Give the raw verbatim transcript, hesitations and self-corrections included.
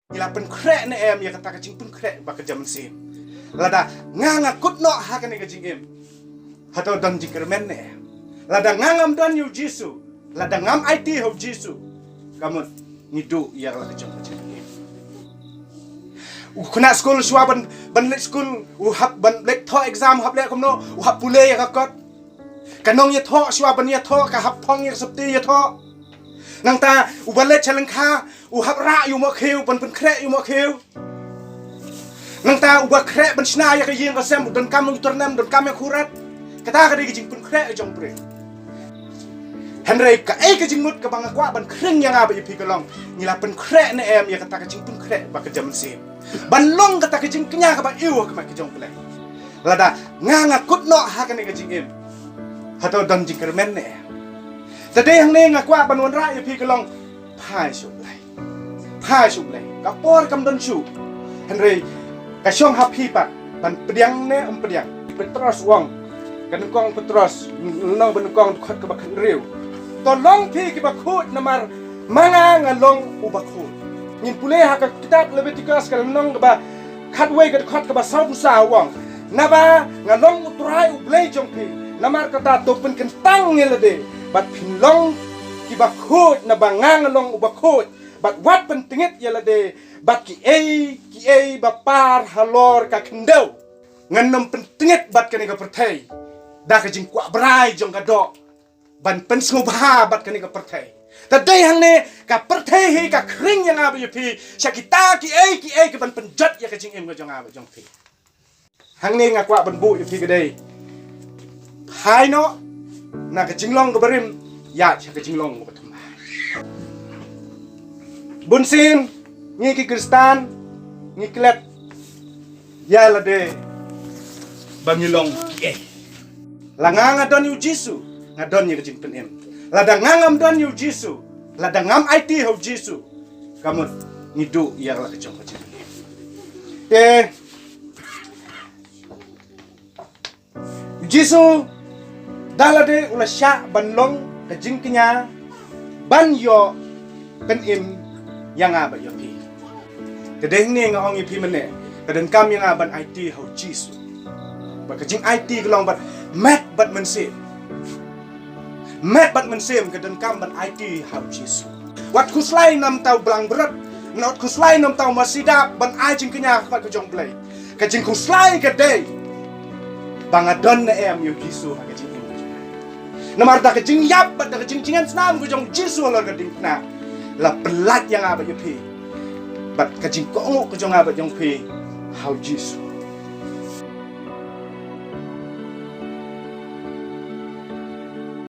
Ngi la pynkhreh ne em ïa kata ka jingpynkhreh ba ka jaw mynsiem? Lada nga nga kut noh ha kane ka jingim, hato don jingkyrmen ne em? Lada nga ngam don ïa u Jisu, lada ngam aiti ha u Jisu, ka mut ngi duh ïa la ka jong ka jingim. U khynnah skul shuwa ban, ban leit skul, u hap ban leit thoh exam, u hap leh kumno, u hap pule ïa ka kot. Ka nongïathoh shuwa ban ïathoh, ka hap phong ïa ka sopti ïathoh. Nangta uba leit sha lyngkha, u hap rah ïa u mohkhiew, ban pynkhreh ïa u mohkhiew. Nangta uba khreh ban shna ïa ka ïing ka sem, u donkam ïa u tyrnem, donkam ïa u khurat. Kata ka dei ka jingpynkhreh jong u briew. Hynrei kaei ka jingmut kaba nga kwah ban khring ïa nga bad ïa phi ka long, ngi la pynkhreh ne em ïa kata ka jingpynkhreh ba ka jaw mynsiem, ban long kata ka jingkñia kaba ïew ha khmat ka jong U Blei? Lada nga nga kut noh ha kane ka jingim, hato don jingkyrmen ne em? Te dei hangne nga kwah ban wanrah ïa phi ka long, phai sha U Blei. Phai sha U Blei. Ka por kam don shuh. Hynrei ka shong ha phi pat ban pdiang ne ym pdiang. Petros u ong, ka nyngkong Petros, lynnong ba nyngkong, dkhot kaba khathynriew: To long phi kiba khuid, namar ma nga nga long uba khuid. Ngin pule ha ka kitab Leviticus, ka lynnong kaba khatwei, ka dkhot kaba sawphew saw, u ong: Naba nga long U Trai U Blei jong phi, namar kata to pynkyntang ïa lade, bad phin long kiba khuid, naba nga nga long uba khuid. Bad wat pyntngit ïa lade bad kiei kiei ba par halor ka khyndew. Ngan ym pyntngit bad kane ka pyrthei da ka jingkwah brai jong ka doh ban pynsngewbha bad kane ka pyrthei. Te dei hangne ka pyrthei hi ka khring ïa nga bad ïa phi sha kita kiei kiei ki ban pynjot ïa ka jingim ka jong nga bad jong phi. Hangne nga kwah ban buh ïa phi ka dei: Phai noh na ka jinglong kaba rim, ïaid sha ka jinglong kaba thymmai. Bunsien ngi ki Khristan ngi klet ïa lade ba ngi long kiei. La nga nga don ïa u Jisu, nga don ïa ka jingpynim. Lada nga ngam don ïa u Jisu, lada ngam aiti ha u Jisu, ka mut ngi duh ïa la ka jong ka jingpynim. Te u Jisu da lade u la shah ban long ka jingkñia ban ïoh pynim ïa nga bad ïa phi. Te dei hangne nga ong ïa phi mynne, ka donkam ïa nga ban aiti ha u Jisu. Bad ka jingaiti ka long bad met bad mynsiem. Met bad mynsiem ka donkam ban aiti ha u Jisu. Wat khuslai namar u blang brot, wat khuslai namar u masi dap ban ai jingkñia ha khmat ka jong U Blei. Ka jingkhuslai ka dei ba nga don ne em ïa u Jisu ha ka jingim ka jong nga. Namar da ka jingïap bad da ka jingjngai snam ka jong u Jisu halor ka diengphna, la pyllait ïa nga bad ïa phi, bad ka jingkohnguh ka jong nga bad jong phi ha u Jisu.